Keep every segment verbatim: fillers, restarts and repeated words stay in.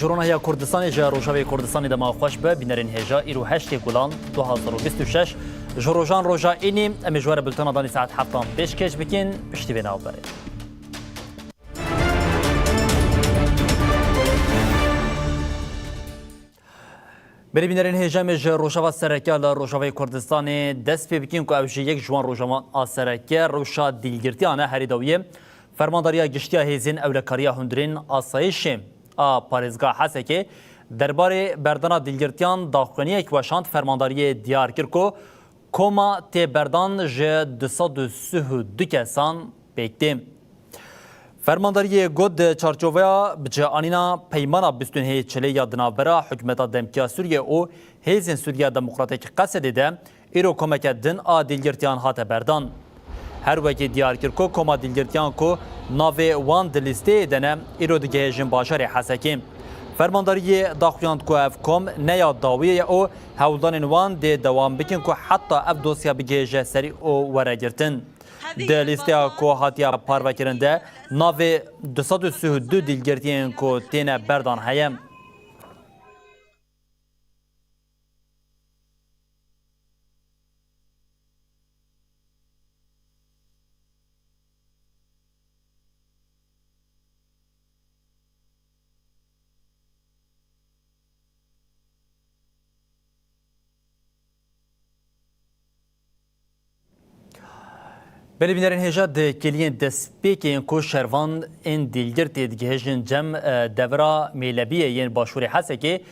Ji Ronahiya Kurdistanê ji Rojavê Kurdistanê dema xweş be, bînerên hêja îro heştê Gulan du hazar û bîst û şeş, ji rojan roja înî, em ê ji we re bultena danî saet heftan pêşkêş bikin, piştî vê navberê. Berê bînerên hêja me ji Rojava sereke li Rojavê Kurdistanê dest pê bikin ku ew jî yek ji wan rojavan a sereke rewşa dîlgirtiyan e herî dawiyê. Fermandariya Giştiya Hêzên Ewlekariya Hundirên Asayişê a Parêzgeha Hesekê derbarê berdana dîlgirtiyan daxuyaniyek weşand. Fermandariyê diyar kir ku koma tê berdan ji du sed û sih û du kesan pêk tê. Fermandariyê got, di çarçoveya bicianîna peymana bîst û nehê Çilê ya di navbera hikûmeta demkî ya Sûriyê û Hêzên Sûriya Demokratîk Qesedê de îro komeke din a dîlgirtiyan hate berdan. Her wekî diyar kir ku koma dîlgirtiyan ku navê wan di lîsteyê de ne, îro digihêjin bajarê Hesekê. Fermandariyê daxuyand ku ev kom ne ya dawiyê ye û hewldanên wan dê dewam bikin ku heta ev dosya bigihêje serî û were girtin. Di lîsteya ku hatiye parvekirin de navê du sed û sih û du dîlgirtiyên ku têne berdan heye. Belê bînerên hêja, di kêliyên destpêkê yên ku şervan ên dîlgir tê digihêjin cem, e, devera Mêlebiyê yên başûrê Hesekê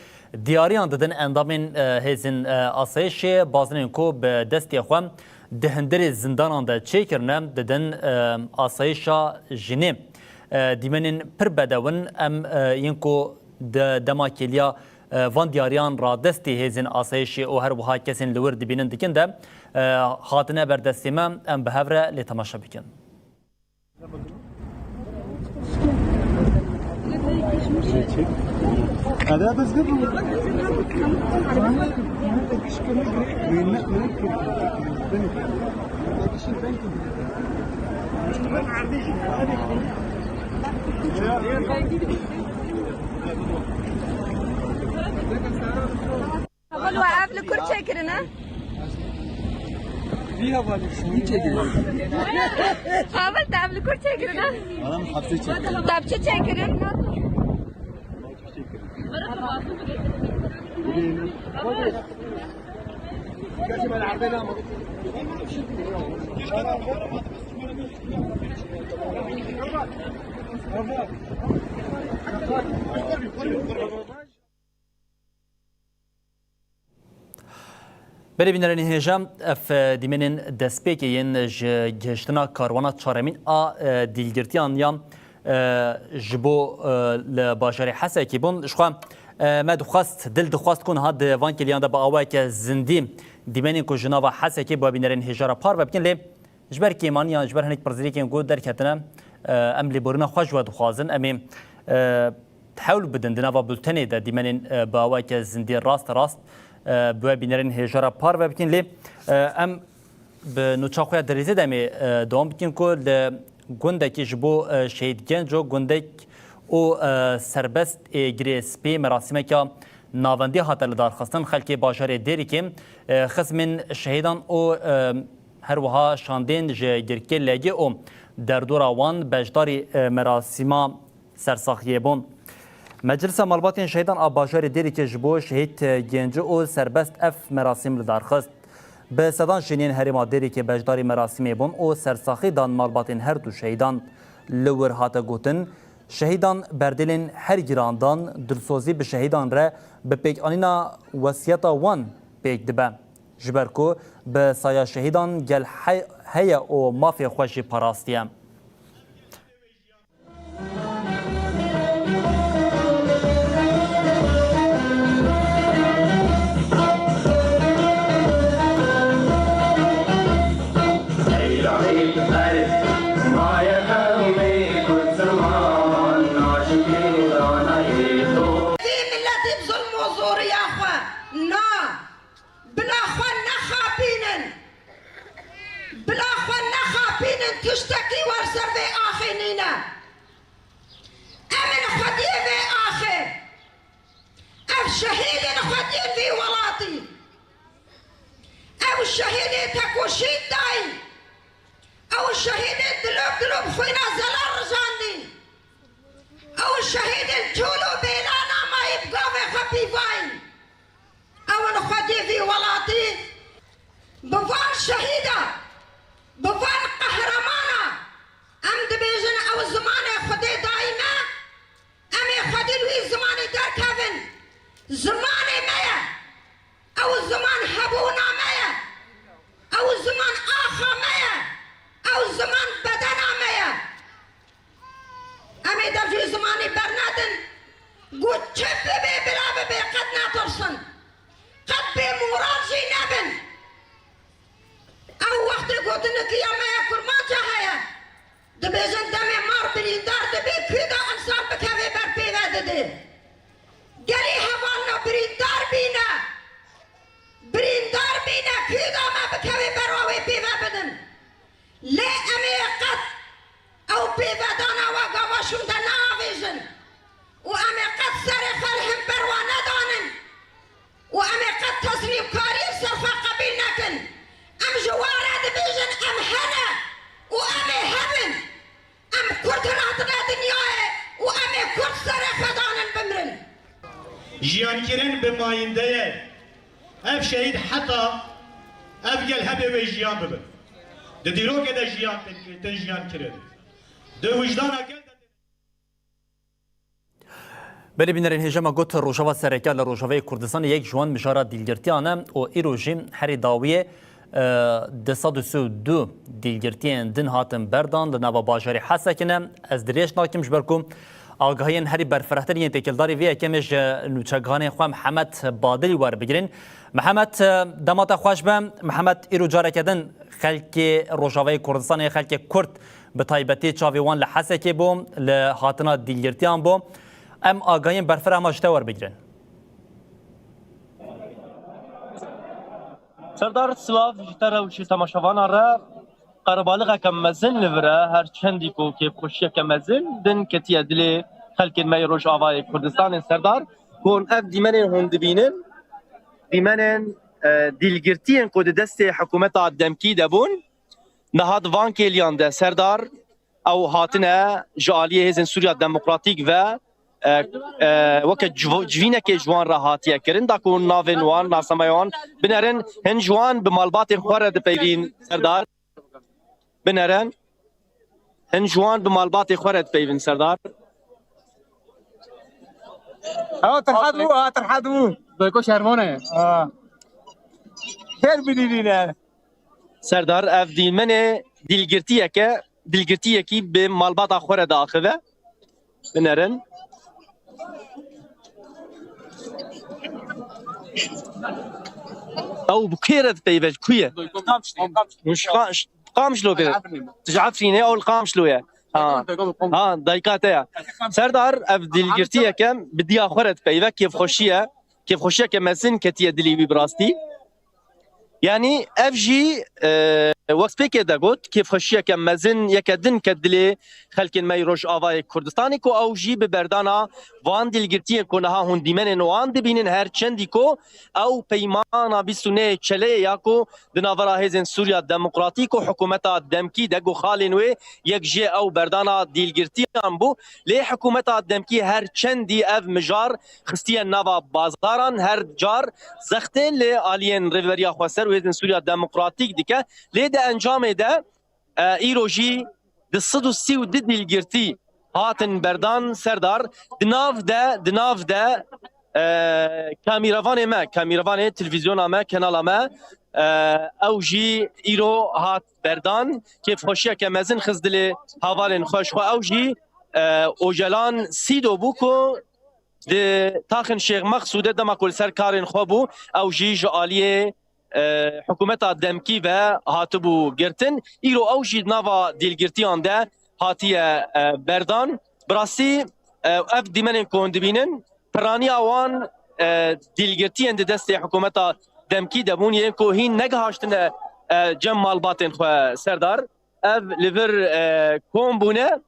diyariyan didin endamên, e, hêzên, e, asayişê, bazinên ku bi destê xwe di hundirê zindanan de çêkirine, didin, e, asayişa jinê. E, dîmenên pir bedew in, em, e, yên ku di dema kêliya, e, van diyariyan radestê hêzên asayişê û her wiha kesên li wir dibînin dikin de, e, hatine ber destê me, em bi hev re lê temaşe bikin. Heval we ev li kur çêkirine? Vî hevalî şûnî çêkirine. Heval te ev li kur çêkirine? Adam hapse çekiyor. Te bi çi çêkirin? Belê bînerên hêja, ev, e, dîmenên destpêkê yên ji gihiştina karwana çaremîn a, e, dîlgirtiyan ya, e, ji bo, e, li bajarê Hesekê bûn. Ji xwe, e, me dixwest, dil dixwest ku niha di van kêliyan de bi awayeke zindî dîmenên ku ji nava Hesekê bi we bînerên hêja re parve bikin, lê ji ber kêmaniyan, ji ber hinek pirsgirêkên ku derketine, e, em lêborîna xwe ji we dixwazin. Em ê, e, hewl bidin di nava bultenê de dîmenên, e, bi awayeke zindî rast rast, e, bi we bînerên hêja re parve bikin. Lê, e, em bi nûça xwe ya dirêzê de em ê, e, dewam bikin ku li gundekî ji bo, e, Şehîd Genco, gundek û, e, serbest ê Girê Spî merasîmeke navendî hate lidarxistin. Xelkê bajarê Dêrikê, e, xizmên şehîdan û, e, her wiha şandên ji girkê Legê û derdora wan beşdarî, e, merasîma sersaxiyê bûn. Meclisa Malbatên Şehîdan a bajarê Dêrikê ji bo Şehîd Genci û serbest ev merasîm li dar xist. Bi sedan jîn yên herêma Dêrikê beşdarî merasîmê bûn û sersaxî dan malbatên her du şehîdan. Li wir hate gotin, şehîdan berdêlên her giran dan, dilsozî bi şehîdan re bi pêkanîna wesiyeta wan pêk dibe. Ji ber ku bi saya şehîdan gel he-, heye û mafê xwe jî parastiye. Vî miletî bi zulm û zoriya xwe na. Bila xwe nexapînin. Bila xwe nexapînin, tiştekî wer ser vê axê nîne. Em in xwediyê vê axê. Şehîdên xwediyên vî welatî. Ew şehîdê tekoşîn dayî. Ew şehîdê dilop dilop xwîna zelal rijandî. Ew şehîdên çol û bêlana mayî bi gavê xwe pîvayî. Ew in xwediyê vî welatî. Bi van şehîda, bi van qehremana em dibêjin ew zimanê Xwedê dayî me. Em ê xwedî li wî zimanî derkevin. Zimanê me ye. Ew ziman hebûna me ye. Ew ziman axa me ye. Ew ziman bedena me ye. Em ê dev ji wî zimanî bernedin. Ku çi bibe bila bibe qet netirsin. Qet bê moral jî nebin. Ew wextê gotinek ya me ya Kurmanca heye. Dibêjin demê mar birîndar dibe, kû da insan bikeve ber pêve dide. Gelî hevalno birîndar bîne. Birîndar bîne, kû da me bikeve ber wa wê pêve bidin. Lê em ê qet ew pêvedana we gava şûnde neavêjin û em ê qet serê xwe li hember wa nedanin. Û em ê qet teslîmkariyê li ser xwe qebîl nekin. Em ji we re dibêjin em hene û em ê hebin. Em Kurd hatine dinyayê û em ê Kurd serê xwe danin bimirin. Jiyankirin bi mayînde ye. Ev şehîd heta ev gel hebe wê jiyan bibe. Di dîrokê de jiyan tên, tên jiyan kirin. Di wijdana gel de Belê bînerên hêja me got, Rojava Sereke li Rojavayê Kurdistanê yek ji wan mijara dîlgirtiyan e û îro jî herî dawiyê, e, du sed û sî û du dîlgirtiyên din hatin berdan li nava bajarê Hesekê ne. Ez dirêj nakim ji ber ku agahiyên herî berfirehtir yên têkildarî vê yekemê ji nûçegihanên xwe Mihemed Badilî werbigirin. Mihemed, e, dema te xweş be. Mihemed, îro careke din xelkê Rojavayê Kurdistanê, xelkê Kurd bi taybetî çavê wan li Hesekê bû, li hatina dîlgirtiyan bû. Em agahiyên berfireh hema ji te werbigirin. Serdar, silav ji te re û ji temaşevana re. Qerebalixeke mezin li vir e, her çendî ku kêfxweşiyeke mezin din ketiye dilê xelkên me yê Rojavayê Kurdistanê, Serdar, ku hûn ev dîmenên hûn dibînin, dîmenên, e, dîlgirtiyên ku di destê hikûmeta demkî de bûn, niha di van kêliyan de, Serdar, ew hatine ji aliyê Hêzên Sûriya Demokratîk ve, e, e, weke civ-, civînekê ji wan re hatiye kirin, da ku navên wan, nasnameya wan binerin, hin ji wan bi malbatên xwe re dipeyvîn, Serdar. Binerin, hin ji wan bi malbatê xwe re dipeyvin, Serdar. Ew terhed bû, ew terhed bû. Doyko şermone. Ha. Her binîrîne. Serdar, ev dîmenê dîlgirtiyeke, dîlgirtiyekî bi malbata xwe re diaxive. Binerin. Ew bi kê re dipeyve, ji ku ye? Hûn ji Qa-, ji Qamişlo bê. Tu ji Efrînê, ew li Qamişlo ye. Ha. Ha, dayika te ye. Serdar, ev dîlgirtiyeke bi diya xwe re dipeyve, kêfxweşî ye. Kêfxweşiyeke mezin ketiye dilê wî bi rastî. Yanî ev jî, e, wek spêkê de got, kêfxweşiyeke mezin, yeke din ket dilê xelkên me yê Rojavayê Kurdistanê ku ew jî bi berdana van dîlgirtiyên ku niha hûn dîmenên wan dibînin, her çendî ku ew peymana bîst û nehê Çeleyê ya ku di navbera Hêzên Sûriya Demokratîk û hikûmeta demkî de ku xalên wê yek jê ew berdana dîlgirtiyan bû. Lê hikûmeta demkî her çendî ev mijar xistiye nava bazaran, her car zextê li aliyên Rêveberiya Xweser û Hêzên Sûriya Demokratîk dike. Lê di encamê de, e, îro jî di sed û sî û du dîlgirtî hatin berdan, Serdar. Di nav de, di nav de, e, kamîrevanê me, kamîrevanê televîzyona me, kanala me, e, ew jî îro hat berdan. Kêfxweşiyeke mezin xist dilê havalên xwe. Ji xwe ew jî, e, Ocalan Sîdo bû ku di taxên Şêx Mexsûdê dema ku li ser karên xwe bû, ew jî ji aliyê, e, hikûmeta demkî ve hatibû girtin. Îro ew jî di nava dîlgirtiyan de hatiye, e, berdan. Bi rastî, e, ev dîmenên ku hûn dibînin, piraniya wan, e, dîlgirtiyên di destê hikûmeta demkî de bûn, yên ku hîn negihaştine, e, cem malbatên xwe, Serdar. Ev li vir, e, kom bûne.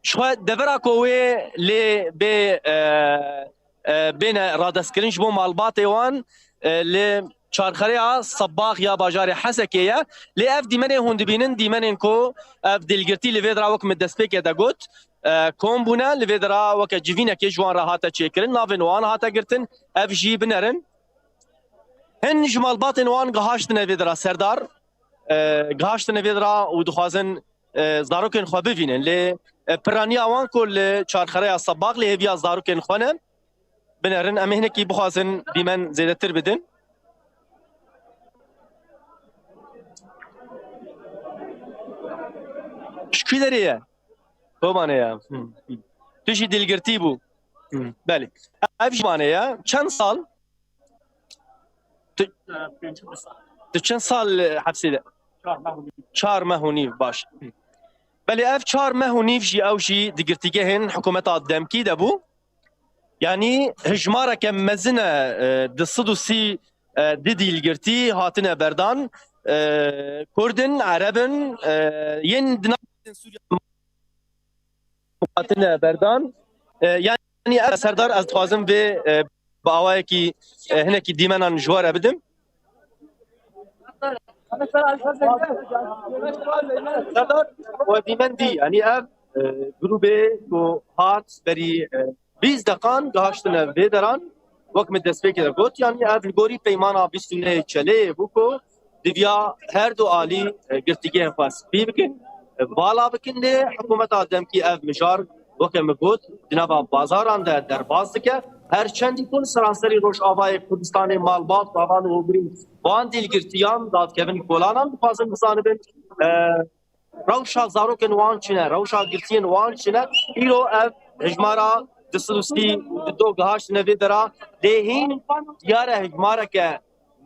Ji xwe devera ku wê lê bê, e, e, bêne radestkirin ji bo malbatê wan, e, li çarxereya Sebax ya bajarê Hesekê ye. Lê ev dîmenê hûn dibînin, dîmenên ku ev dêlgirtî li vê dira wek min destpêkê de got, e, kom bûne, li vê dira weke civînekê ji wan re hate çêkirin, navên wan hate girtin, ev jî binerin. Hin ji malbatên wan gihaştine vê dira Serdar, e, gihaştine vê dira û dixwazin, e, zarokên xwe bivînin. Lê, e, piraniya wan ku li çarxereya Sebax li hêviya zarokên xwe ne, binerin. Em ê hinekî bixwazin dîmen zêdetir bidin. Ji kî derê ye? Kobanê ye. Hı, hı. Tu jî dîlgirtî bû. Hı. Belê. Ev jî Kobanê ye. Çend sal? Tu, tu çend sal, e, hepsê de? Çar meh û nîv, baş. Belê ev çar meh û nîv jî ew jî di girtîgehên hikûmeta demkî de bû. Yanî hijmareke mezin e, e, di sed û sî, e, di dîlgirtî hatine berdan. E, Kurd in, Ereb in, e, yên di nav Sûriye hatine berdan. E, yanî ev Serdar, ez dixwazim vê, e, bi awayekî, e, hinekî dîmenan ji we re bidim. Serdar, we dîmen dî, yanî ev, e, grûbê ku hat berî, e, bîst deqan gihaştine vê deran, wek min destpêkê de got, yanî ev li gorî peymana bîst û nehê Çeleyê bû ku diviya her du alî, e, girtîgehên xwe spî bikin, e, vala bikin, lê hikûmeta demkî ev mijar, weke min got, di nava bazaran de derbas dike. Her çendî ku li seranserî Rojavayê Kurdistanê malbat, gavan û hogirî van dîlgirtiyan dadikevin kolanan, dixwazin bizanibin, e, rewşa zarokên wan çi ne, rewşa girtiyên wan çi ne. Îro ev hejmara du sed û sî û du gihaştine vê dera, lê hîn diyar e hejmareke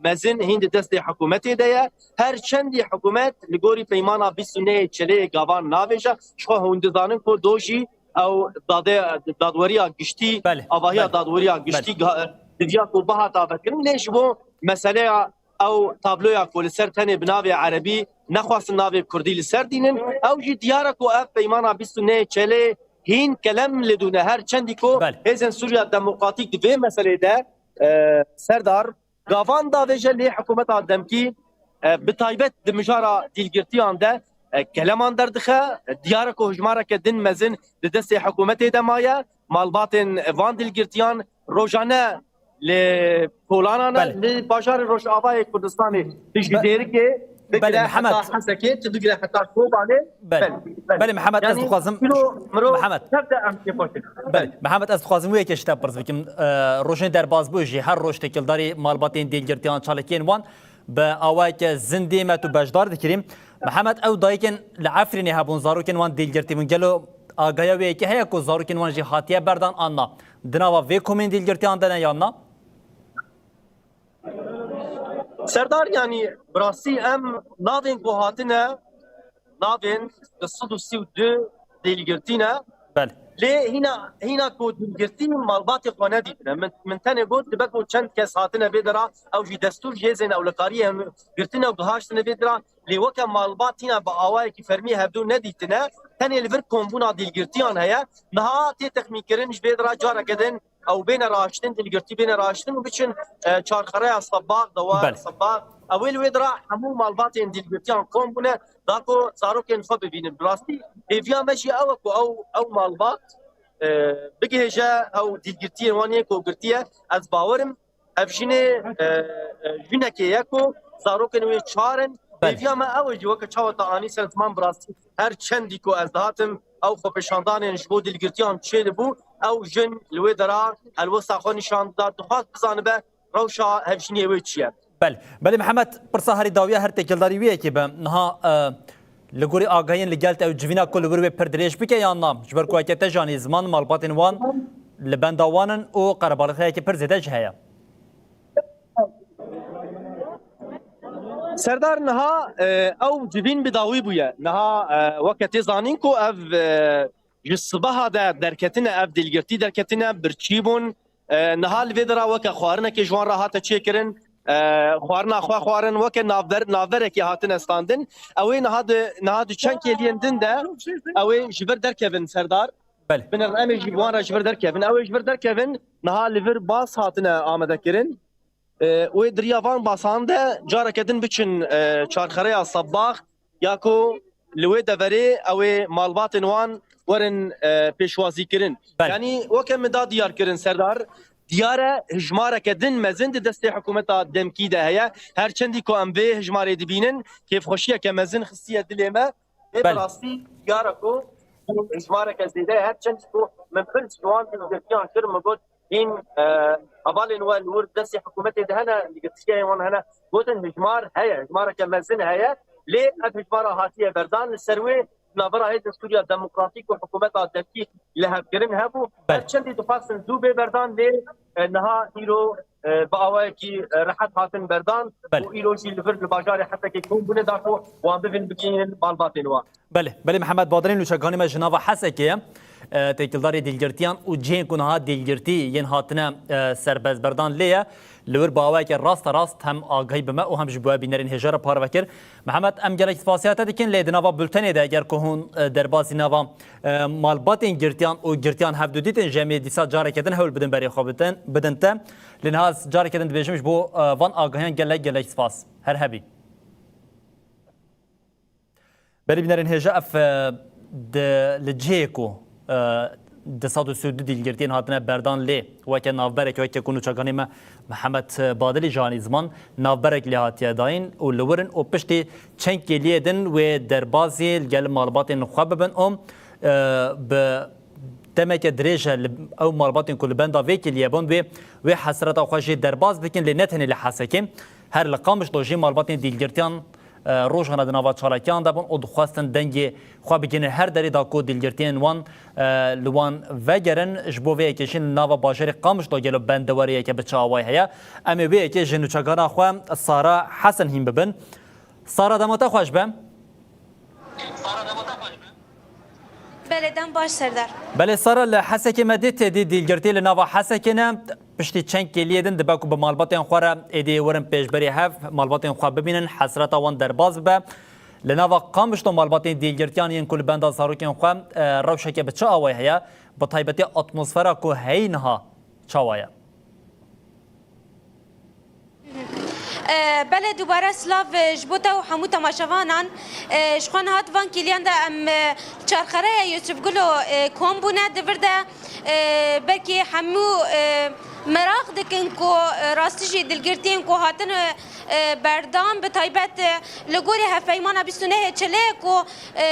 mezin hîn di destê hikûmetê de ye. Her çendî hikûmet li gorî peymana bîst û nehê Çeleyê gavan navêje. Ji xwe hûn dizanin ku do jî ew dade-, dadweriya giştî, Belê, avahiya belê. dadweriya Belê. giştî ga-, diviya ku bihata vekirin. Lê ji bo meseleya ew tabloya ku li ser tenê bi navê erebî nexwastin navê kurdî li ser dînin, ew jî diyar e ku ev peymana bîst û nehê Çelê hîn kelem li dûne, her çendî ku Belê. Hêzên Sûriya Demokratîk di vê meselê de, e, Serdar, gavan davêje, lê hikûmeta demkî, e, bi taybet di mijara dîlgirtiyan de, e, keleman derdixe. Diyar e ku hijmareke din mezin di destê hikûmetê de maye. Malbatên van dîlgirtiyan rojane li kolanan e, Belê. li bajarê Rojavayê Kurdistanê, tu ji Be-, Dêrikê Belê, bigire Mihemed. heta Hesekê, tu bigire heta Kobanê. Belê. Belê, belê. Belê, Mihemed, ez Yanî, dixwazim, îro mirov Mihemed. tev de em têkoşin. Belê, Belê. Mihemed, ez dixwazim wê yekê ji te pirs bikim. E, rojên derbasbûyî jî her roj têkildarî malbatên dêlgirtiyan, çalakiyên wan bi awayeke zindî me tu beşdar dikirî. Mihemed, ew dayikên li Efrînê hebûn, zarokên wan dêlgirtî bûn. Gelo agahiya wê yekê heye ku zarokên wan jî hatiye berdan an na? Di nava vê komên dîlgirtiyan de ne yan na? Serdar, yanî bi rastî em navên ku hatine, navên du sed û sî û du dîlgirtî ne. Belê. Lê hîna, hîna ku dîlgirtî malbatê xwe nedîtine. Min, min tenê got, dibe ku çend kes hatine vê dira, ew jî destûr ji hêzên ewlekariyê hene girtine û gihaştine vê dira. Lê weke malbat hîna bi awayekî fermî hevdû nedîtine. Tenê li vir kombûna dîlgirtiyan heye. Niha tê texmînkirin ji vê dira careke din ew bêne raştin, dîlgirtî bêne raştin û biçin, e, çarxereya Sebaq, dewar Belê. Sebaq. Ew ê li wê dira hemû malbatên dîlgirtiyan kom bûne, da ku zarokên xwe bibînin. Bi rastî hêviya me jî ew e ku ew, ew malbat, e, bigihêje ew dîlgirtiyên wan yên ku girtiye. Ez bawerim ev jinê, e, e, jinekê ye ku zarokên wê çar in. Belê. Hêviya me ew e jî, weke çawa te anî ser ziman, bi rastî her çendî ku ez dihatim ew xwepêşandanên ji bo dîlgirtiyan çêdibû, ew jin li wê dera helwesta xwe nîşan dida, dixwest bizanibe rewşa hevjiniyê wê çi ye. Belê. Belê Mihemed, pirsa herî dawiya her têkildarî wê yekê be. Niha, e, li gorî agahiyên li gel te ew civîna ku li wir wê pir dirêj bike yan na? Ji ber ku weke te jî anî ziman malbatên wan li benda wan in û qerebalixiyeke pir zêde jî heye. Serdar, niha, e, ew civîn bi dawî bûye. Niha, e, weke tê zanîn ku ev, e, ji sibeha de derketine, ev dîlgirtî derketine, birçî bûn. E, niha li vê dira weke xwarinekê ji wan re hate çêkirin. E, xwarina xwe xwarin, weke navber-, navberekê hatine standin. Ew ê niha di, niha di çend kêliyên din de ew ê ji vir derkevin, Serdar. Belê. Binêrin em ê jî bi wan re ji vir derkevin. Ew ê ji vir derkevin, niha li vir bas hatine amade kirin. E, wê di riya van basan de careke din biçin, e, çarxereya Sebax, ya ku li wê deverê ew ê malbatên wan werin, e, pêşwazî kirin. Belê. Yanî weke min da diyar kirin, Serdar, diyar e hijmareke din mezin di destê hikûmeta demkî de heye. Her çendî ku em vê hijmarê dibînin, kêfxweşiyeke mezin xistiye dilê me. Ê, bi Belê. rastî diyar e ku hijmareke zêde ye. Her çend ku min pirs ji wan hilgirtiyan kir, min got, hîn, e, hevalên we li wir destê hikûmetê de hene, li girtîgehên wan hene. Gotin, hijmar heye, hijmareke mezin heye. Lê ev hijmara hatiye berdan li ser wê navbera Hêzên Sûriya Demokratîk û hikûmeta demkî lihevkirin hebû. Belê. Her çendî dixwastin zû bê berdan, lê, e, niha îro, e, bi awayekî, e, rehet hatin berdan Belê. û îro jî li vir li bajarê Hesekê kom bûne da ku wan bibin bigihînin malbatên wan. Belê, belê Mihemed Badilî, nûçekanî me ji nava Hesekê ye. E, têkildarê dîlgirtiyan û cihên ku niha dîlgirtî yên hatine, e, serbestberdan lê ye. Li wir bi awayeke rasterast hem agahî bi me û hem ji bo we bînerên hêja re parve kir. Mihemed, em gelek spasiya te dikin, lê di nava bultenê de eger ku hûn, e, derbasî nava, e, malbatên girtiyan û girtiyan hevdu dîtin, ji em ê dîsa careke din hewl bidin berê xwe bidin, bidin te. Lê niha ez careke din dibêjim ji bo, e, van agahiyan gelek gelek spas. Her hebî. Belê bînerên hêja, ev, e, di, li cihê ku, e, du sed û sî û du dîlgirtiyên hatine berdan lê weke navberek, weke ku nûçekanê me Mihemed Badilî jî anî ziman, navberek lê hatiye dayîn û li wir in û piştî çend kêliyê din wê derbazî li gel malbatên xwe bibin û, e, bi demeke dirêj e li ew malbatên ku li benda vê kêliyê bûn wê, wê hesreta xwe jê derbaz bikin, lê ne tenê li Hesekê, her li Qamişlo jî malbatên dîlgirtiyan e, rojane di nava çalakiyan de bûn û dixwestin dengê xwe bigihînin her derê da ku dîlgirtiyên wan, e, li wan vegerin. Ji bo vê yekê jî li nava bajarê Qamişlo gelo bendeweriyeke bi çi awayî heye? Em ê wê yekê ji nûçegana xwe Sara Hesen hîn bibin. Sara, dema te xweş be. Belê, dem baş Serdar. Belê Sara, li Hesekê me dît, êdî dîlgirtî li nava Hesekê ne. Piştî çend kêliyê din dibe ku bi malbatên xwe re êdî werin pêşberî hev, malbatên xwe bibînin, hesreta wan derbas bibe. Li nava Qamişlo malbatên dîlgirtiyan yên ku li benda zarokên xwe, e, rewşeke bi çi awayî heye? Bi taybetî atmosfera ku heyî niha çawa ye? E, belê, dubare silav, e, ji bo te û hemû temaşevanan. E, ji xwe niha di van kêliyan de em, e, çarxereya Yusuf Gulo, e, kom bûne di vir de, e, belkî hemû, e, meraq dikin ku, e, rastî jî dilgirtiyên ku hatine, e, berdan, bi taybet, e, li gorî hevpeymana bîst û nehê Çilê ku, e,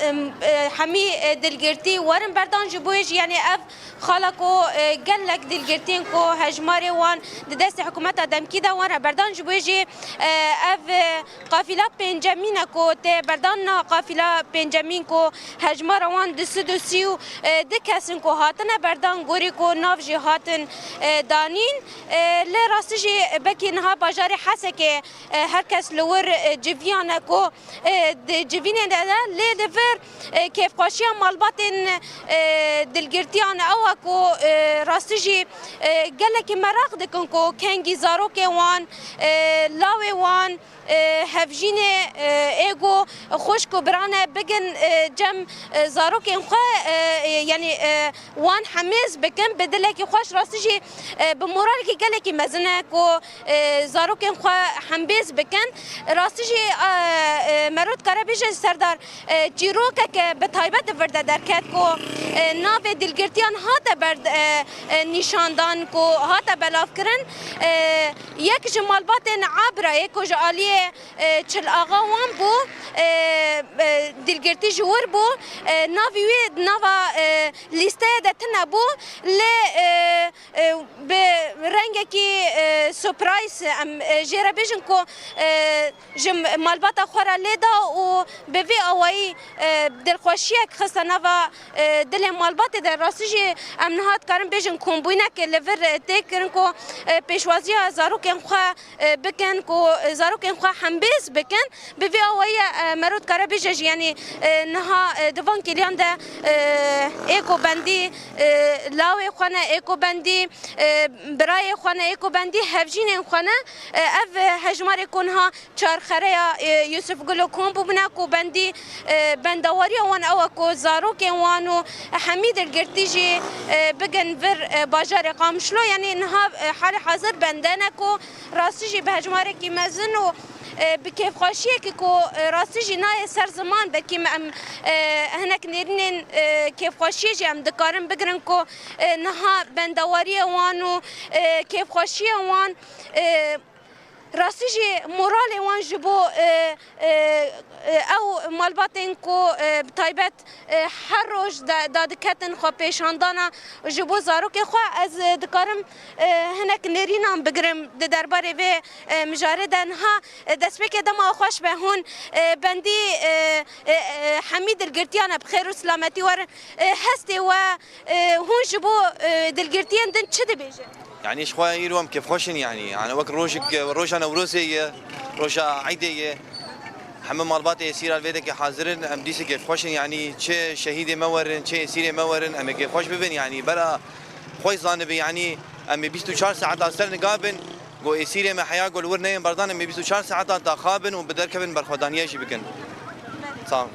em, e, hemî, e, dilgirtî werin berdan, ji bo yê jî, yanî ev xala ku, e, gelek dîlgirtiyên ku hejmarê wan di destê hikûmeta demkî de wan re berdan, ji bo yê jî, e, ev, e, qafîla pêncemîn e ku tê berdan. Niha qafîla pêncemîn ku hejmara wan du sed û sî û du kes in ku hatine berdan, gorî ku nav jî hatin, e, danîn. E, lê rastî jî belkî niha bajarê Hesekê, e, her kes li wir, e, civiyane ku, e, di civînê de ne, lê li vir, e, kêfxweşiya malbatên, e, dilgirtiyan ew e ku, e, rastî jî, e, gelekî meraq dikin ku kengî zarokên wan, e, lawê wan, e, hevjînê, e, êgo xwişk û birane bigin, e, cem, e, zarokên xwe, e, e, yanî, e, wan hemêz bikin, bi dilekî xweş, rastî jî, e, bi moralekî gelekî mezin e ku, e, zarokên xwe hembêz bikin. Rastî jî, e, e, mero dikare bêje Serdar, e, çîrokeke bi taybet di vir de derket ku, e, navê dilgirtiyan hate ber, e, e, nîşandan ku hate belavkirin. E, yek ji malbatên Abrayê ku ji aliyê, e, Çil Axa wan bû, e, e, dilgirtî ji wir bû, e, navê wî di nava, e, lîsteya de tune bû, lê, e, e, bi rengekî, e, surprise em, e, jê re bêjin ku, e, ji malbata xwe re lê da û bi vî awayî, e, dilxweşiyek xiste nava, e, dilê malbatê de. Rastî jî em niha dikarin bêjin kombûynek li vir, e, tê kirin ku, e, pêşwaziya zarokên xwe, e, bikin, ku, e, zarokên xwe hembêz bikin. Bi vî awayî, e, mero dikare Bêje jî, yanî, e, niha, e, di van kêliyan de, e, êko bendî, e, lawê xwe ne, êko bendî, e, birayê xwe ne, êko bendî hevjînên xwe ne. E, ev, e, hejmarê ku niha çarxereya, e, Yusuf Gulo kom bûbûne, ku bendî, e, bendawariya wan ew e ku zarokên wan û hemî dilgirtî jî, e, bigin vir, e, bajarê Qamişlo. Yanî niha, e, halê hazir bende ne ku rastî jî bi hejmarekî mezin û, e, bi kêfxweşiyekî ku, e, rastî jî nayê ser ziman, belkî me em, e, hinek nêrînên, e, kêfxweşiyê jî em dikarin bigirin ku, e, niha bendewariyê wan û, e, kêfxweşiyê wan, e, rastî jî moralê wan ji bo, e, e, e, ew malbatên ku, e, bi taybet, e, her roj da-, dadiketin xwepêşandana ji bo zarokê xwe, ez, e, dikarim, e, hinek nêrînan bigirim di derbarê vê, e, mijarê de. Niha, e, destpêkê dema xweş be hûn, e, bendî, e, e, e, hemî dilgirtiyane bi xêr û silametî werin. E, hestê we, e, hûn ji bo, e, dilgirtiyên din çi dibêjin? Yanî ji xwe îro em kêfxweş in, yanî, yanî wek rojek, roja Newrozê ye, roja Eydê ye. Hemû malbatê êsîra li vê dekê hazir in, em dîsê kêfxweş in, yanî çi şehîdê me werin, çi êsîrê me werin, em ê kêfxweş bibin, yanî bera xwe zanibin, yanî em ê bîst û çar saeta ser niga bin, ku êsîrê me heya ku li wir neyên berdan, em ê bîst û çar saeta daxabin û bi derkevin berxwedaniye jî bikin. Sağ ol.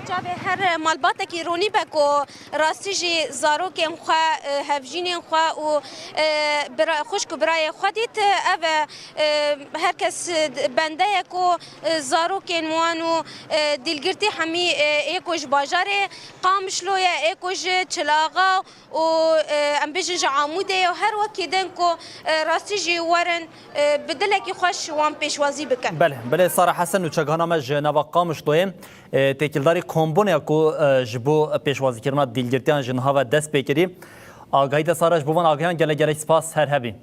Çavê her malbatekî ronî be ku rastî jî zarokên xwe, e, hevjînên xwe û, e, bira-, xwişk û birayê xwe dît, e, ev e, e, her kes, e, bende ye ku, e, zarokên wan û, e, dîlgirtî hemî, e, ê ku ji bajarê Qamişlo ye, ê ku ji Çilaxa û, e, em bêjin ji Amûdê ye û her wekî din ku, e, rastî jî werin, e, bi dilekî xweş wan pêşwazî bikin. Belê, belê Sara Hesen û çekana me ji nava Qamişloyê, e, têkildarî kombûnê ku, e, ji bo pêşwazîkirina dîlgirtiyan ji niha ve dest pê kirî. Agahî te Sara, ji bo van agahiyan gelek gelek spas, her hebî.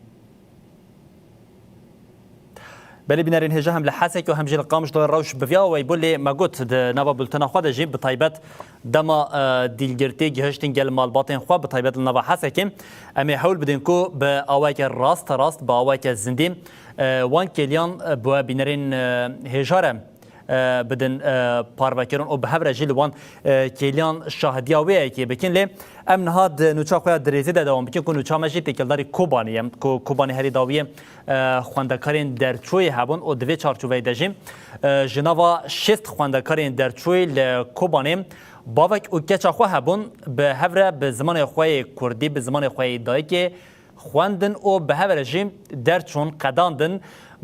Belê bînerên hêja hem li Hesekê û hem jî li Qamişlo rewş bi vî awayî bû, lê me got di nava bultena xwe de jî bi taybet dema, e, dîlgirtî gihiştin gel malbatên xwe, bi taybet li nava Hesekê, em ê hewl bidin ku bi awayeke rast rast, bi awayeke zindî, e, wan kêliyan, e, bi we bînerên, e, hêja re, e, bidin, e, parvekirin û bi hev re jî li wan, e, kêliyan şahidiya wê yekê bikin. Lê em niha di nûça xwe ya dirêzî de dewam bikin ku nûça me jî têkildarî Kobanê ye, ku Kobanê herî dawiyê, e, xwendekarên derçûyê hebûn û di vê çarçoveyê de jî, e, ji nava şêst xwendekarên derçûyê li Kobanê bavek û keça xwe hebûn, bi hev re bi zimanê xwe yê kurdî, bi zimanê xwe yê dayikê, xwendin û bi hev re jî derçûn, qedandin.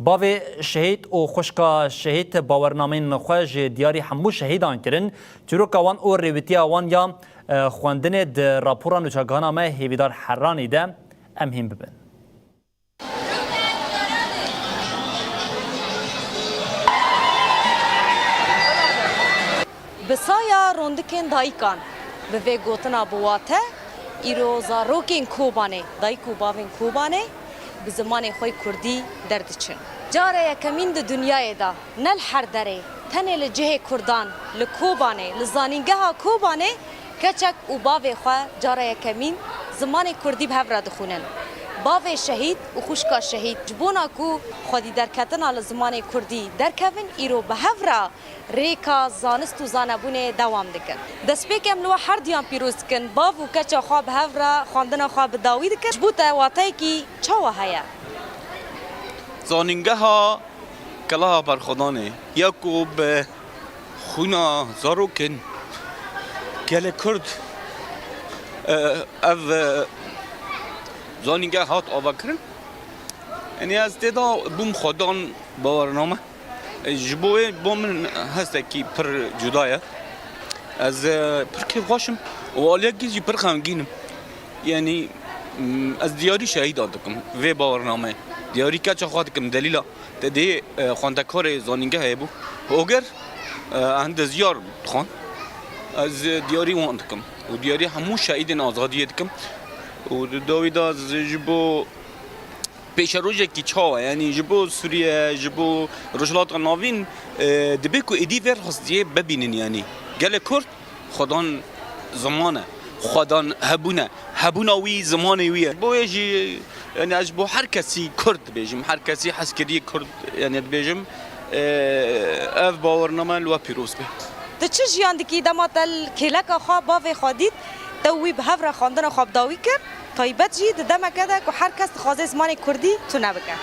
Bavê şehîd û xwişka şehîd bawernameyên xwe ji diyarî hemû şehîdan kirin. Çîroka wan û rêwîtiya wan ya, e, xwendinê di rapora nûçegihana me Hêvîdar Herranî de em hîn bibin. Bi saya rondikên dayikan, bi vê gotina bi wate, îro zarokên Kobanê, dayik û bavên Kobanê bi zimanê xwe yê kurdî derdiçin. Cara yekemîn di dinyayê de, ne li her derê, tenê li cihê kurdan, li Kobanê, li zanîngeha Kobanê, keçek û bavê xwe cara yekemîn zimanê kurdî bi hev re dixwînin. Bavê şehîd û xwişka şehîd ji bona ku xwedî derketina li zimanê kurdî derkevin, îro bi hev re rêka zanist û zanebûnê dewam dikin. Destpêkê em li we herduyan pîroz dikin. Bav û keça xwe bi hev re xwendina xwe bi dawî dikin. Ji bo te wateyekî çawa heye? Zanîngeha Keleha Berxwedanê ya ku bi xwîna zarokên gelê Kurd, e, ev, e, zanîngeh hat avakirin. Yanî ez tê de bûm xwedan bawername. E, ji bo wê bo min hestekî pir cuda ye. Ez, e, pir kêfxweş im û aliyekî jî pir xemgîn im. Yanî, m, ez diyarî şehîdan dikim vê bawernameyê. Diyarî keça xwe dikim delîla. Te dê, e, xwendekarê zanîngehê bû. Oger, e, endezyar dixwand. Ez diyarî wan dikim. Û diyarî hemû şehîdên azadiyê dikim. Û di dawî de ez ji bo pêşerojekî çawa, yanî ji bo Sûriye, ji bo Rojhilata Navîn, e, dibe ku êdî vê rastiyê bibînin, yanî gelê Kurd xwedan ziman e, xwedan hebûn e, hebûna wî zimanê wî ye. Bo wê jî, yanî ez ji bo her kesî Kurd dibêjim, her kesî hezkiriyê Kurd, yanî dibêjim, e, ev bawername li we pîroz be. Tu çi jiyan dikî dema te li kêleka xwe bavê xwe dît, te wî bi hev re xwendina xwe bi dawî kir, taybet jî di demeke de ku her kes dixwaze zimanê kurdî tune bike?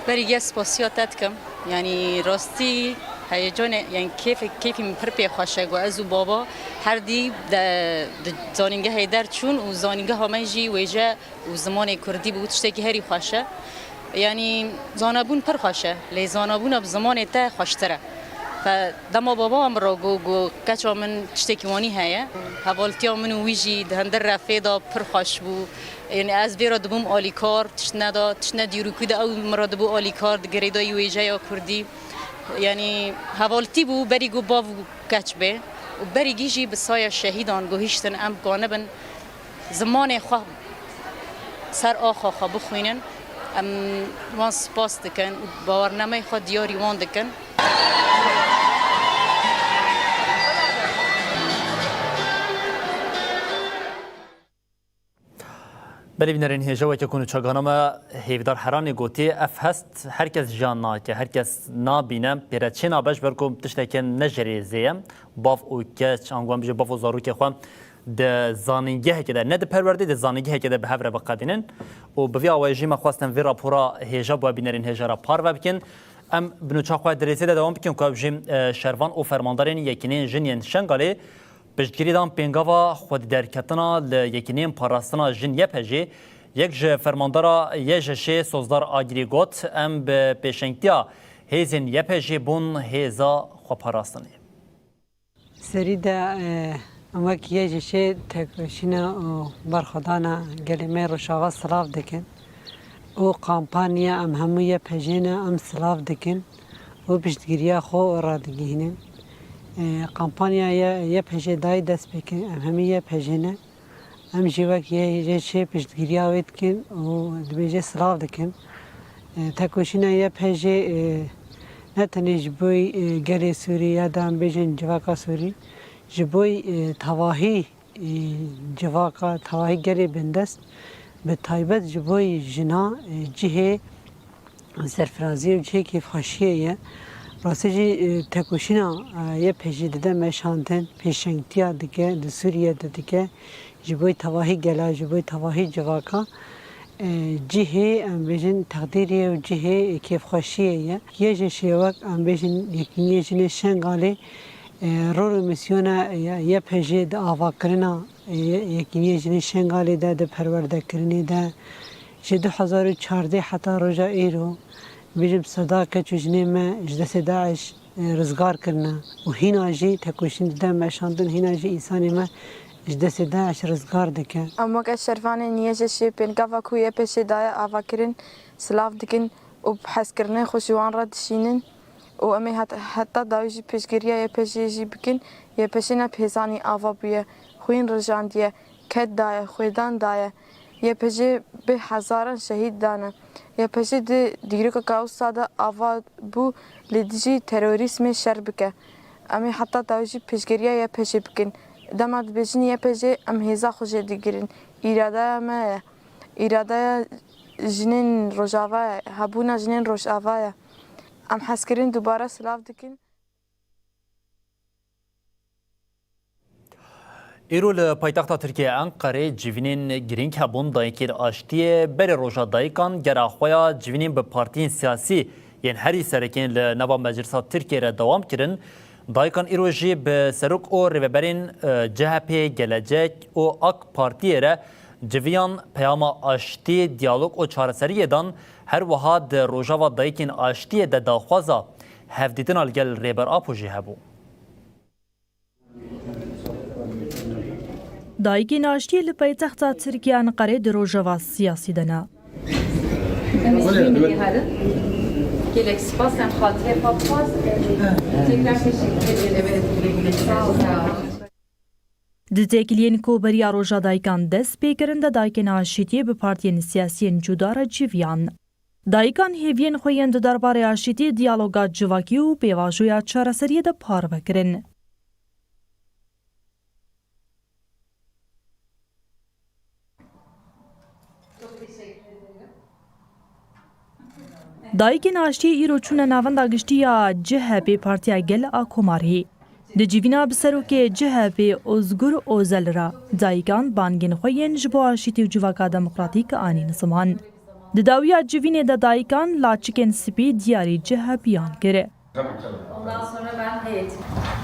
Berî gel spasiya te dikim. Yanî rastî heyecanê, yanî kêfê, kêfî min pir pê xweş e ku ez û baba her dî de, di zanîngehê derçûn û zanîngeha me jî wêje û zimanê kurdî bû, tiştekî herî xweş e. Yanî zanabûn pir xweş e, lê zanabûna bi zimanê te xweştir e. Fe dema baba min re got, got, keça min tiştekî wanî heye. Hevaltiya min û wî jî di hundir re fê de pir xweş bû. Yanî ez vê re dibûm alîkar, tişt neda, tişt ne dîrokî de ew min re dibû alîkar, di girêdayî wêjeya kurdî. Yanî hevaltî bû, berî ku bav û keç bê û berî gî jî bi saya şehîdan guhîştin em kanibin zimanê xwe ser axa xwe bixwînin. Em wan spas dikin û bawernameyê xwe diyarî wan dikin. Belê bînerên hêja, weke ku nûçegana me Hêvdar Heranê gotiye, ev hest her kes jiyan nake, her kes nabîne, pêre çê nabe, ji ber ku tişteke ne jê re zê ye. Bav û keç, ango em bêjin bav û zarokê xwe di zanîngehekê de, ne di perwerdê, di zanîngehekê de bi hev re biqedînin. Û bi vî awayî jî me xwestin vê rapora hêja bo bînerên hêja re parve bikin. Em bi nûça xwe di rêzê de dewam bikin ku ew jî, e, şervan û fermandarên Yekîneyên Jin yên Şengalê piştgirî dan pêngava xwedîderketina li Yekîneyên Parastina Jin Y P J, yek ji fermandara Y J Şê Sozdar Agirî got, em bi pêşengtiya hêzên Y P J bûn hêza xweparastinê. Serî de, e, em wek Y J Ş tekoşîna û berxwedana gelê me Rojava silav dikin û kampanya em hemû Y P J ne em silav dikin û piştgiriya xwe radigihînin. E, kampanya Y-, Y P J dayê dest pê kirin, em hemî Y P J ne. Em jî wek Y J Ş piştgiriya wê dikin û dibêje silav dikin. E, tekoşîna Y P J, e, ne tenê ji bo, e, gelê Sûrî ya da em bêjin civaka Sûrî, ji bo, e, tevahî, e, civaka, tevahî gelê bindest, bi taybet ji bo jina, e, cihê serfiraziyê û cihê kêfxweşiyê ye. Rastî jî, e, tekoşîna, e, Y P J dide meşandin, pêşengtiya dike, di Sûriye de dike, ji bo tevahî gela, ji bo tevahî civaka, e, cihê, em bêjin, teqdîrê û cihê kêfxweşiyê ye. Y J Ş wek, em bêjin, Yekîniyê Jinê Şengalê, e, rol û mîsyona, e, Y P J di avakirina, e, Yekîniyê Jinê Şengalê de, di perwerdekirinê de, ji du hezar û çardeh heta roja îro, bêjim seda keç û jinê me ji destê DAIŞ, e, rizgar kirine û hîna jî tekoşîn dide meşandin, hîna jî însanê me ji destê DAIŞ rizgar dike. Em weke şervanên Y J Ş pêngava ku Y P Ş daye avakirin silav dikin û bi hezkirinê xwe ji wan re dişînin û em ê het-, heta dawî jî pêşgiriya Y P Ş jî bikin. Y P Ş ne pêzanî ava bûye, xwîn rijandiye, ked daye, xwêdan daye. Y P Ş bi hezaran şehîd dane. Y P Ş di dîrokeka wisa de ava bû li dijî terorîzmê şer bike. Em ê heta dawî jî pêşgiriya Y P Ş bikin. Dema dibêjin Y P Ş, em hêza xwe jê digirin. Îradeya me ye. Îradeya jinên Rojava ye. Hebûna jinên Rojava ye. Em hezkirin dubare silav dikin. Îro li paytexta Tirkiyê Enqerê civînên girîng hebûn. Dayikên Aştiyê berê Roja Dayikan gera xwe ya civînên bi partiyên siyasî yên herî sereke yên li nava Meclisa Tirkiyê re dewam kirin. Dayikan îro jî bi serok û rêveberên, e, C H P, Gelecek û AK Partiyê re civiyan, peyama aştî, diyalog û çareseriyê dan. Her wiha di Rojava Dayikên Aştiyê de daxwaza hevdîtina li gel Rêber Apo jî hebû. Dayikên Aştiyê li paytexta Tirkiye Enqerê di rojeva siyasî de ne. Em ê jî min herin. Gelek spas, em xatirê xwe bixwazin. Tekrar teşekkür ederim. Evet, güle güle. Sağ ol. Sağ ol. Di têkiliyên ku beriya Roja Dayikan dest pê kirin de, dayikên Aştiyê bi partiyên siyasiyên cuda re civiyan. Dayikan hêviyên xwe yên di derbarê aştiyê, diyaloga civakî û pêvajoya çareseriyê de parve kirin. Dayikên Aştiyê îro çûne Navenda Giştî ya C H P, Partiya Gel a Komarê. Di civîna bi serokê C H P Ozgur Ozel re dayikan bangên xwe yên ji bo aşîtî û civaka demokratîk anîn ziman. Di dawiya civînê de dayikan laçikên spî diyarî C H P'yan kir. Ondan sonra ben heyet. Merhabalar.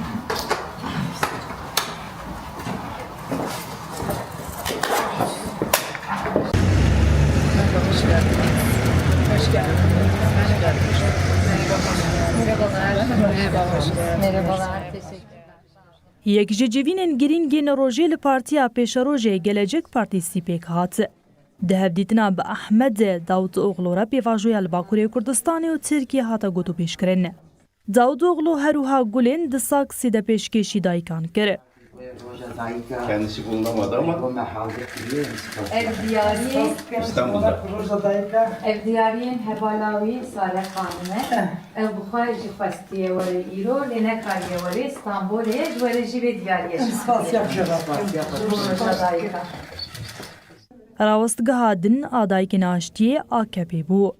Merhabalar. Merhabalar. Hoş geldiniz. Merhabalar. Merhabalar. Hoş geldiniz. Merhabalar. Teşekkürler. Yek ji civînên girîng yên rojê li Partiya Pêşerojê Gelecek Partî pêk hat. Di hevdîtina bi Ahmed Davutoğlu re pêvajoya li Bakurê Kurdistanê û Tirkiyê hate gotûbêjkirin. Davutoğlu her wiha gulên di saksê de pêşkêşî dayikan kir. Kendisi bulunamadı ama Ev diyariyê, İstanbul'da. Ev diyariyên hevala wî Sare Xanim e. Ew bi xwe jî xwestiye were îro, lê nekariye were Stenbolê, ji were jî vê diyariyê ji Rawestgeha din a dayikên aştiyê A K P bû.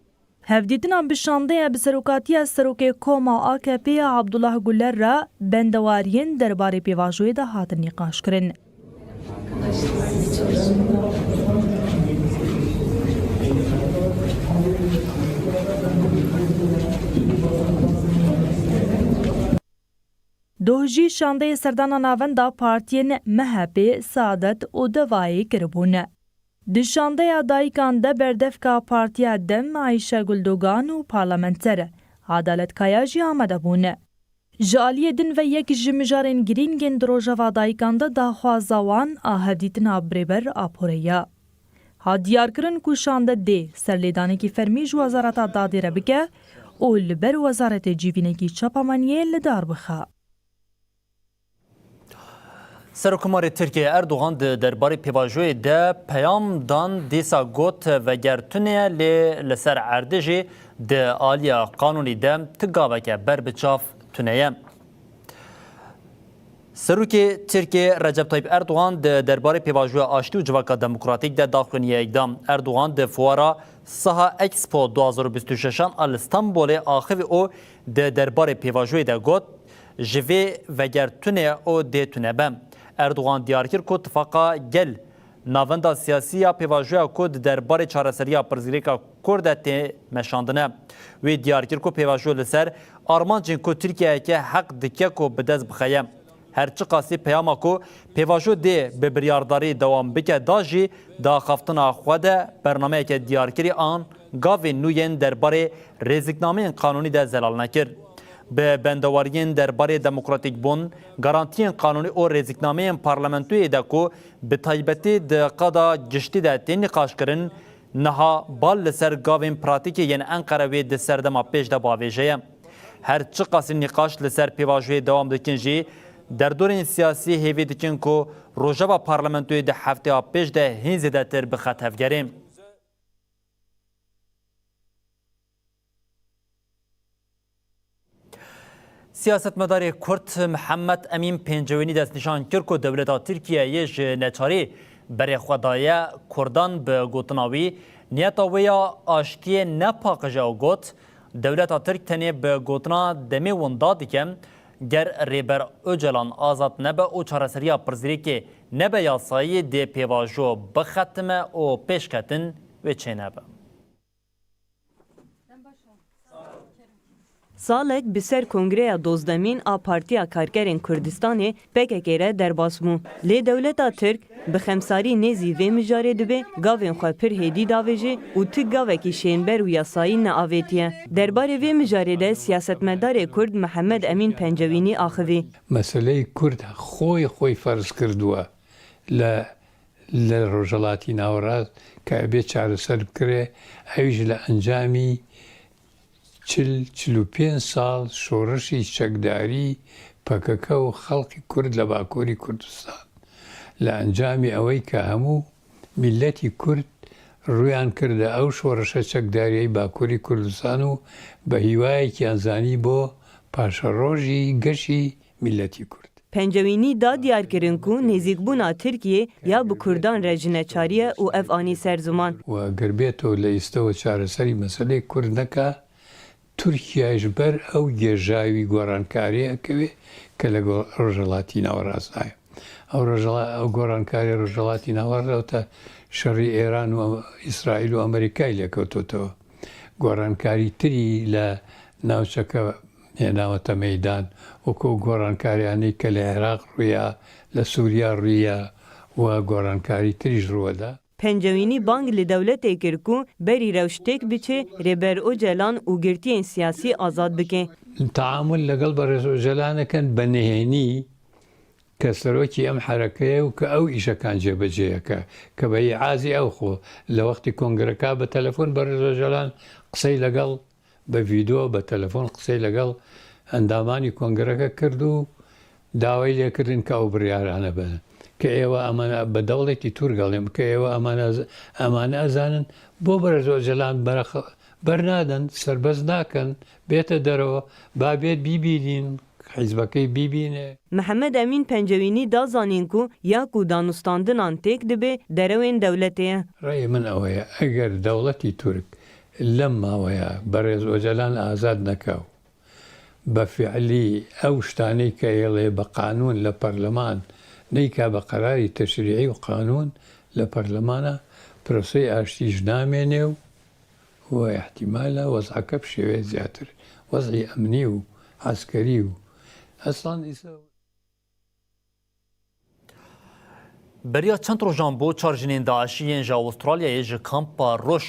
Hevdîtina bi şandeye bi serokatiya serokê koma A K P'ê Abdullah Guler re bendewariyên derbarê pêvajoyê de hatin nîqaşkirin. Doh jî şandeyê serdana navenda partiyên M H P, Saadet û Devayê kiribûn. Di şandeya dayikan de berdevka Partiya Dem Ayşegul Dogan û parlamenter Adalet Kaya jî amade bûn. Ji aliyê din ve yek ji mijarên girîng ên di rojeva dayikan de daxwaza wan a hevdîtina bi Rêber Aporê ye. Hat diyarkirin ku şande dê serlêdanekî fermî ji Wezareta Dadê re bike û li ber Wezaretê civînekî çapemeniyê li dar bixe. Serokkomarê Tirkiyê Erdogan di derbarê pêvajoyê de peyam dan, dîsa got, veger tune ye, lê li ser erdê jî di aliya qanûnî de ti gaveke ber bi çav tune ye. Serokê Tirkiyê Recep Tayyip Erdogan di derbarê pêvajoya aştî û civaka demokratîk de daxuyaniyek da. Erdogan di fuara Saha Expo du hazar û bîst û şeşan a li Stenbolê axivî û di derbarê pêvajoyê de got, ji vê veger tune û dê tune be. Erdogan diyar kir ku tifaqa gel navenda siyasî ya pêvajoya ku di derbarê çareseriya pirsgirêka Kurd de tê meşandine. Wî diyar kir ku pêvajo li ser armancên ku Tirkiyeyeke heq dike ku bi dest bixe ye. Her çiqasî peyama ku pêvajo dê bi biryardarî dewam bike da jî, di axaftina xwe de bernameyeke diyarkirî an gavên nû yên derbarê rêziknameyên qanûnî de zelal nekir. Bi bendewariyên derbarê demokratîkbûn, garantiyên qanûnî û rêziknameyên parlamentoyê de ku bi taybetî di qada giştî de tên nîqaşkirin, niha bal li ser gavên pratîkê yên Enqere wê di serdema pêş de bavêje ye. Her çiqasî nîqaş li ser pêvajoyê dewam dikin jî, derdorên siyasî hêvî dikin ku rojeva parlamentoyê di hefteya pêş de hîn zêdetir bixe tevgerê. Siyasetmedarê Kurd Mihemed Emîn Pencewînî destnîşan kir ku dewleta Tirkiyeyê ji neçarî berê xwe daye Kurdan. Bi gotina wî, niyeta wê ya aştiyê ne paqij e û got, dewleta Tirk tenê bi gotina demê winda dike, ger Rêber Ocalan azad nebe û çareseriya pirsgirêkê nebe yasayî, dê pêvajo bixetime û pêşketin wê çênebe. Salek bi ser Kongreya Dozdemîn a Partiya Karkerên Kurdistanê, P K K, re derbas bû. Lê dewleta Tirk bi xemsarî nêzî vê mijarê dibe, gavên xwe pir hêdî davêje û ti gavekî şênber û yasayî neavêtiye. Derbarê vê mijarê de siyasetmedarê Kurd Mihemed Emîn Pencewînî axivî. Meseleyê Kurd xwe xwe ferz kirduwe li li Rojhelatî Nawerast ke ebê çareser bikire, ew jî li encamî çil, çil û pênc sal şoreşî çekdarî P K K û xelkî Kurd li Bakurî Kurdistan. Li encamî ewey ke hemû mîletî Kurd rûyan kirde ew şoreşe çekdariyê Bakurî Kurdistan û bi hîwayekiyan zanî bo paşerojî geşî mîletî Kurd. Pencewînî da diyarkirin ku nêzîkbûna Tirkiyê ya bi Kurdan re ji neçarî ye û ev anî ser ziman. Û eger bê to leyîste û çareserî meseleyê Kurd neka, Tirkiye ji ber ew gêrjayê wî gorankariyeke wê ke li gor-, Rojhilatî Nawerast daye. Ew rojhela-, ew gorankarî Rojhilatî Nawerast ew te şerî Êran û Îsraîl û Amerîkayê lêkewtotewe. Gorankarî tirî li navçeke hênawete meydan, wekû ew gorankaryane ke li Iraq rûya, li Sûriya rûya û gorankarî tirî ji rû ve da. Pencewînî bang li dewletê kir ku berî rewş têk biçe, Rêber Ocalan û girtiyên siyasî azad bike. Teamul legel Berêz Ocalan dikin bi nihênî ke serokî em herekeye û ke ew îşekan cêbecê yeke, ke bi îazî ew xwe li wextî kongreka bi telefon Berêz Ocalan qisey legel bi vîdeo, bi telefon qisey legel endamanî kongreke kir û dawayî lê kirin ke ew biryarane bidin. Ke êwe emane bi dewletî Tûrk gelê, ke êwe emane ez-, emane ezanin, bo Berêz Ocalan berex-, bernadin, serbest nakin, bête derve, ba bêt bibînin, hizbekê bibîne. Mihemed Emîn Pencewînî da zanîn ku ya ku danûstandinan têk dibe, derewên dewletê ye. Reyê min ew ye, eger dewletî Tirk lem maweya Berêz Ocalan azad neke û bi fiilî ew ştanê ke yê lê bi qanûn li parleman neyka bi qerarî teşrîî û qanûn li parlemana proseyê aştî ji namêne û û îhtîmala wez'eke bi şêweyê zêdetir, wez'î emnî û eskerî û eslan îsa. Beriya çend rojan bû çar jinên DAIŞî yên ji Awistralyayê ji kampa Roj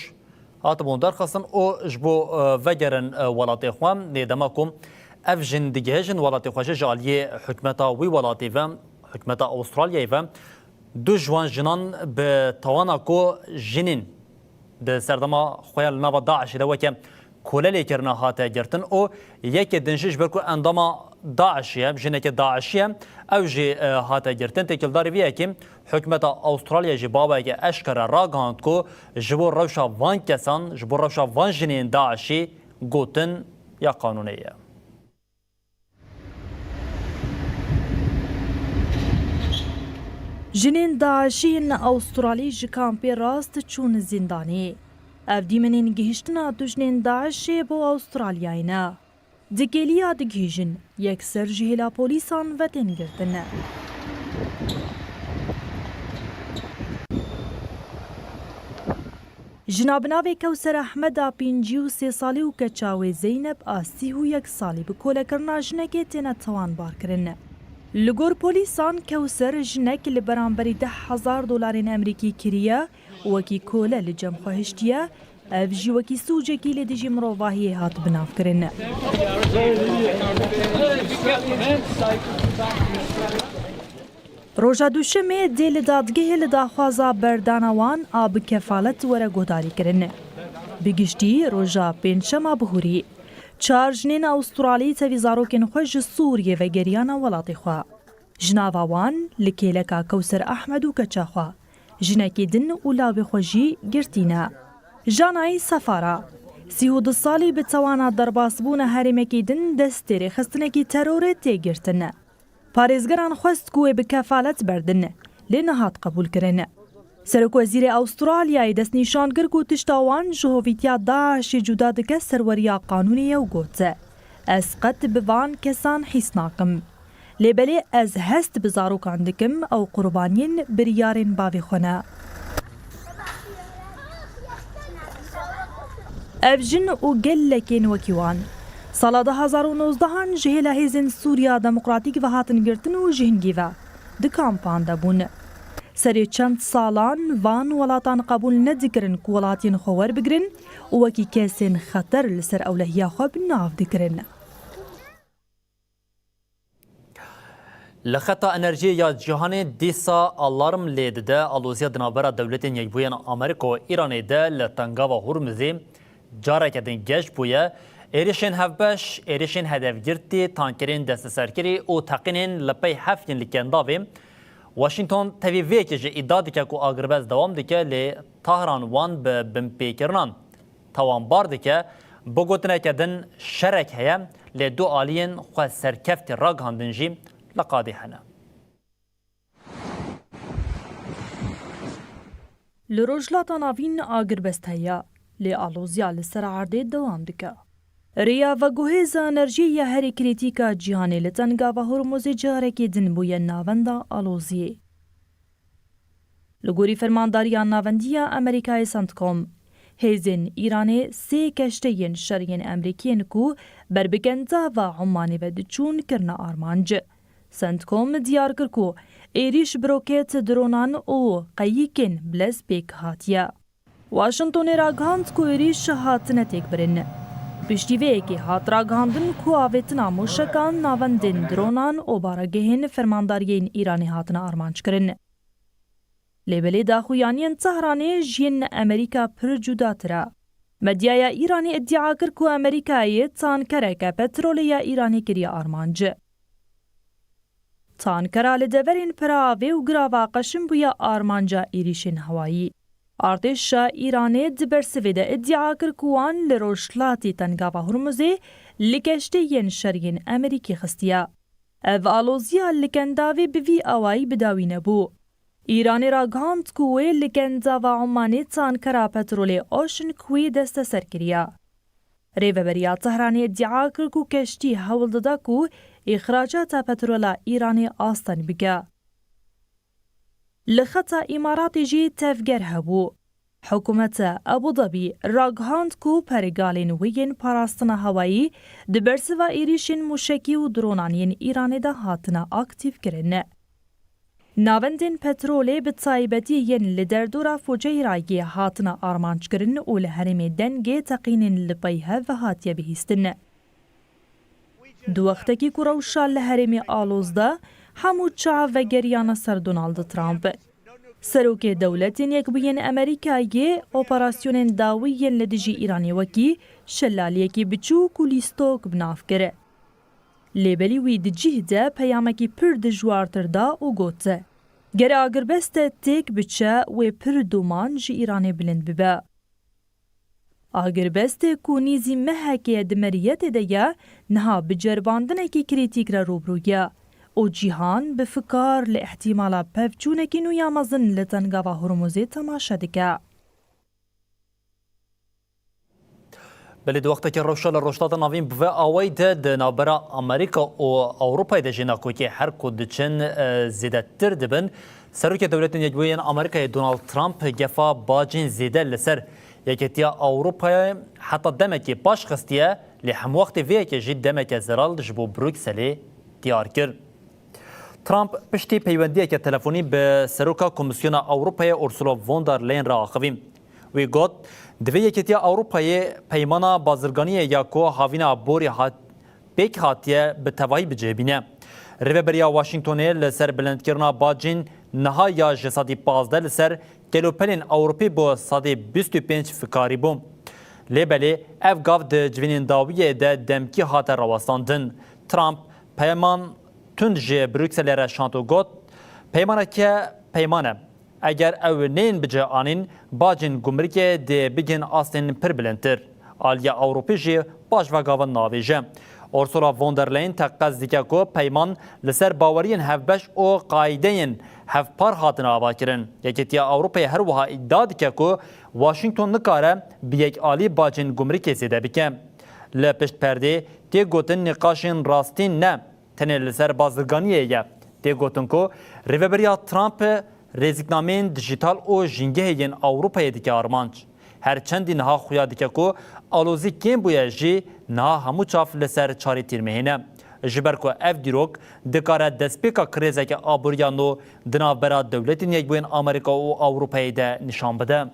hatibûn derxistin û ji bo, e, vegerin, e, welatê xwe. Lê dema ku ev jin digihêjin welatê xwe jî ji aliyê hikûmeta wî welatê ve, hikûmeta Awistralyayê ve, du ji wan jinan bi tawana ku jinên di serdema xwe ya li nava DAIŞê de weke kole lêkirine hate girtin û yekê din jî ji ber ku endama DAIŞê ye, jineke DAIŞî ye, ew jî, e, hate girtin. Têkildarî vê yekê hikûmeta Awistralyayê jî bi awayeke eşkere ragihand ku ji bo rewşa van kesan, ji bo rewşa van jinên DAIŞê gotin ya qanûnê ye. Jinên DAIŞî yên Awustralî ji kampê Rast çûn zîndanê. Ev dîmenên gihiştina du jinên DAIŞê bo Awustralyayê ne. Di kêliya digihîjin, yekser ji hêla polîsan ve tên girtin. Jina bi navê Kewser Ehmed a pêncî û sê salî û keça wê Zeynep a sî û yek salî bi kolekirina jinekê têne tawanbarkirin. Li gor polîsan, Kewser jinek li beramberî deh hezar dolarên Amerîkî kiriye û wekî kole li cem xwe hiştiye, ev jî wekî sûcekî li dijî mirovahiyê hat binavkirin. Roja Duşemê dê li dadgehê li daxwaza berdana wan a bi kefalet were guhdarîkirin. Bi giştî roja Pêncşema bihurî, çar jinên Awustralî tevî zarokên xwe ji Sûriyê vegeriyana welatê xwe. Ji nava wan li kêleka Kewser Ehmed û keça xwe, jinekê din û lawê xwe jî girtî ne. Janayî Sefara, sî û du salî bi tawana derbasbûna herêmekî din destê rêxistinekî terorê tê girtin. Parêzgeran xwest ku wê bi kefalet berdin, lê nehat qebûlkirin. Serokwezîrê Awustralyayê destnîşan kir ku tişta wan ji hovîtiya DAIŞê cuda dike serweriya qanûnê ye û got, ez qet bi van kesan hîs nakim. Lê belê ez hest bi zarokan dikim, ew qurbaniyên biryarên bavê xwe ne. Ev jin û gelekên wekî wan, sala du hazar û nozdehan ji hêla hêzên Sûriya Demokratîk ve hatin girtin û ji hingî ve di kampan de bûn. Serê çend salan van welatan qebûl nedikirin ku welatiyên xwe werbigirin û wekî kesên xeter li ser ewlehiya xwe bi nav dikirin. Li xeta enerjiyê ya cîhanê dîsa alarm lê dide, aloziya di navbera Dewletên Yekbûyên Amerîka û Îranê de li Tengava Hurmizê careke din geş bûye. Êrişên hevbeş, êrişên hedefgirtî, tankerên desteserkirî û teqînên li pey hev yên li Kendavê. Washington tevî vê yekê jî îdia dike ku agirbest dewam dike, lê Tahran wan bi binpêkirinan tawanbar dike. Bi gotineke din şerek heye, lê du aliyên xwe serkeftî ragihandin jî li qadê hene. Li Rojhilata Navîn agirbest heye, lê aloziya li ser erdê dewam dike. Rêya veguhêza enerjiyê ya herî krîtîk a cîhanê li Tengava Hormuzê carekê din bûye navenda aloziyê. Li gorî Fermandariya Navendî ya Amerîkayê, CENTCOM, hêzên Îranê sê keşteyên şeriyên Amerîkiyên ku ber bi Kendava Ummanê ve diçûn kirine armanc. CENTCOM diyar kir ku êrîş bi roket, dronan û qeyîkên bilez pêk hatiye. Washingtonê ragihand ku êrîş hatine têkbirin. Piştî vê yekê hat ragihandin ku avêtina mûşekan, navendên dronan û baregehên fermandariyên Îranê hatine armanckirin. Lê belê daxuyaniyên Tehranê ji yên Amerîka pir cudatir e. Medyaya Îranê îdia kir ku Amerîkayê tankereke petrolê ya Îranê kiriye armanc. Tankera li deverên pir avê û girava qeşin bûye armanca êrîşên hewayî. Artêşa Îranê di bersivê de îdia kir ku wan li rojhilatî Tengava Hormuzê li keştê yên şeriyên Amerîkî xistiye. Ev aloziya li Kendavê bi vî awayî bi dawî nebû. Îranê ragihand ku wê li Kendava Omanê tankera petrolê Ocean Queen desteser kiriye. Rêveberiya Tehranê îdia kir ku keştî hewl dida ku îxracata petrola Îranê asteng bike. Li xeta Îmaratê jî tevger hebû. Hikûmeta Abu Dhabi ragihand ku pergalên wê yên parastina hewayî di bersiva êrîşên mûşekî û dronan yên Îranê de hatine aktîfkirin. Navendên petrolê bi taybetî yên li derdora Fuceyrayê hatine armanckirin û li herêmê dengê teqînên li pey hev hatiye bihîstin. Di wextekî ku rewşa li herêmê aloz de, hemû çav vegeriyane ser Donald Trump. Serokê Dewletên Yekbûyên Amerîkayê operasyonên dawî yên li dijî Îranê wekî şelaliyekî biçûk û lîstok bi nav kir. Lê belî wî di cih de peyamekî pir dijwartir da û got, ger agirbeste têk biçe, wê pir doman ji Îranê bilind bibe. Agirbestê ku nîzî mehekê di meriyetê de ye, niha bi ceribandinekî krîtîk re rûbirû ye û cîhan bi fikar li îhtîmala pevçûnekî nû ya mezin li Tengava Hormuzê temaşe dike. Belê di wextekî rewşa li Rojhilata Navîn bi vê awayî de di navbera Amerîka û Ewropayê de jî nakokî her ku diçin, e, zêdetir dibin. Serokê Dewletên Yekbûyî yên Amerîkayê Donald Trump gefa bacên zêde li ser Yeketiya Ewropayê heta demekê paş xistiye, lê hemwextê vê yekê jî demeke zelal ji bo Brukselê diyar kir. Trump piştî peywendiyeke telefonî bi Seroka Komîsyona Ewropayê Ursula von der Leyen re axivî. Wî got, di vê Yeketiya Ewropayê peymana bazirganiyê ya ku havîna borî hat, pêk hatiye bi tevahî bicihbîne. Rêveberiya Washingtonê li ser bilindkirina bacên niha ya ji sedî pazdeh li ser kelopelên Ewropî bo sedê bîst û pênc fikarîbû. Lê belê ev gav di civînên dawiyê de demkî hate rawestandin. Trump peyman tund ji Brukselê re şand û got, peymaneke peyman e. Eger ew neyên bicihanîn, bacên gumrikê dê bigihên astên pir bilindtir. Aliya Ewropî jî paş ve gavan navêje. Ursula von der Leyen teqez dike ku peyman li ser baweriyên hevbeş û qaîdeyên hevpar hatine avakirin. Yeketiya Ewropayê her wiha îdia dike ku Washington nikare bi yekalî bacên gumrikê zêde bike. Li pişt perdê tê gotin nîqaşên rastîn ne, tenê li ser bazirganiyê ye. Tê gotin ku Rêveberiya Trump rêziknameyên dijîtal û jîngehê yên Ewropayê dike armanc. Her çendî niha xuya dike ku alozî kêm bûye jî, niha hemû çav li ser çarê Tîrmehê ne. Ji ber ku ev dîrok dikare destpêka krîzeke aboriya nû di navbera Dewletên Yekbûyên Amerîka û Ewropayê de nîşan bide.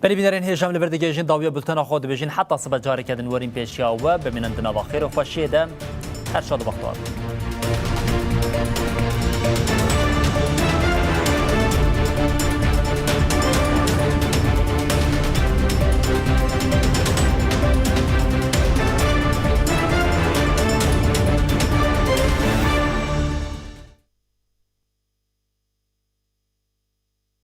Belê bînerên hêja, em li vir digihêjin dawiya bultena xwe, dibêjin heta sibe careke din werîn pêşiya we, bimînin di nava xêr û xweşiyê de. Her şad û bextewar.